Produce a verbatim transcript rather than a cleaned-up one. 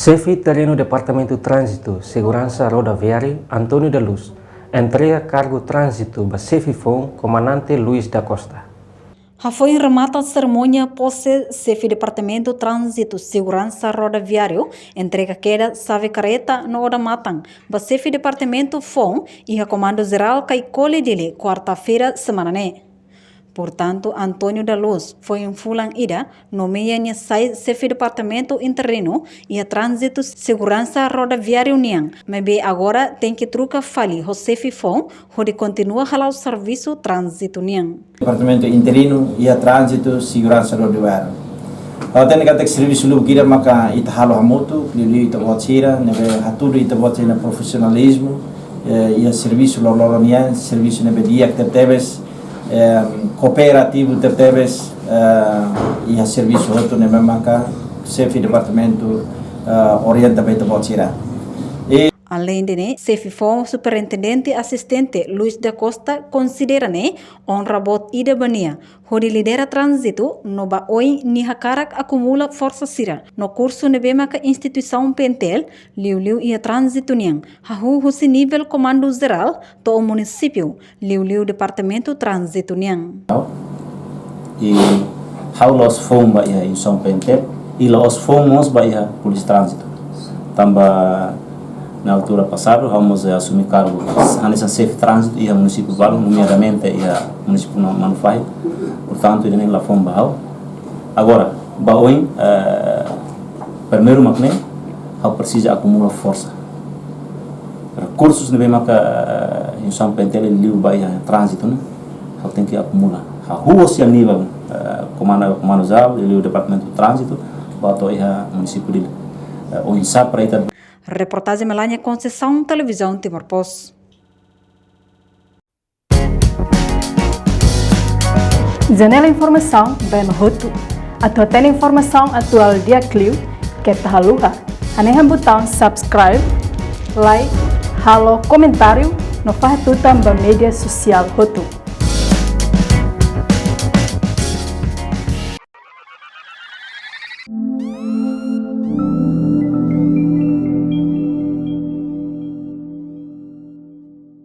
Xefe Interinu Departamentu Tránzitu Seguransa Rodoviáriu, António da Luz, entrega kargu tránzitu ba xefe foun, Komandante Luis da Costa. Hafoin remata serimónia pose, Xefe Departamentu Tránzitu Seguransa Rodoviáriu entrega kedas xave karreta no odamatan ba Xefe Departamentu foun iha Komandu Jerál Caicoli, Dili, kuarta-feira semana ne'e. Portantu, António da Luz foin fulan ida nomeia nia sai xefe departamentu interinu iha Tránzitu Seguransa Rodoviáriu nian, maibé agora tenke troka fali ho xefe foun hodi kontinua hala'o servisu tránzitu nian. Departamentu interinu iha Tránzitu Seguransa Rodoviáriu. Ha'u hatene katak servisu lubuk ida maka ita halo hamutuk, liuliu ita-boot sira ne'ebé hatudu ita-boot sira-nia profisionalizmu, eh, iha servisu loroloron nian, servisu ne'ebé di'ak tebetebes, eh, kooperativu tebetebes, eh, iha servisu hotu ne'ebé maka xefe departamentu, eh, orienta ba ita-boot sira. I aleinde ne'e, xefe foun Superintendente Asistente Luis da Costa konsidera ne'e onra boot ida ba nia hodi lidera tránzitu, no ba oin nia hakarak akumula forsa sira no kursu ne'ebé maka instituisaun PNTL, liuliu iha tránzitu nian, hahú husi nivel Komandu Jerál to'o munisípiu, liuliu Departamentu Tránzitu nian. I ha'u la'ós foun ba iha instituisaun PNTL, i la'ós foun mós ba iha Polísia Tránzitu. Tanba na altura pasadu, ha'u mós asume kargu hanesan xefe tránzitu iha munisípiu balu, nomeadamente iha munisípiu Manufahi. Portantu, ida-ne'e la foun ba ha'u. Agora, ba oin, eh, primeiru mak ne'e, ha'u presiza akumula forsa. Rekursus ne'ebé maka, eh, instituisaun PNTL liu ba iha tránzitu ne'e, ha'u tenke akumula. Hahú husi nivel, eh, komandu, komandu jerál, liu Departamentu Tránzitu, ba to'o iha munisípiu Dili. Eh, oinsá para ita. Reportajen Melania Conceição, Televizaun Timor Post. Janela informasaun ba ema hotu. Atu hatene informasaun atuál di'ak liu, keta haluha hanehan butaun subscribe, like, halo komentáriu no fahe tutan ba média sosiál hotu.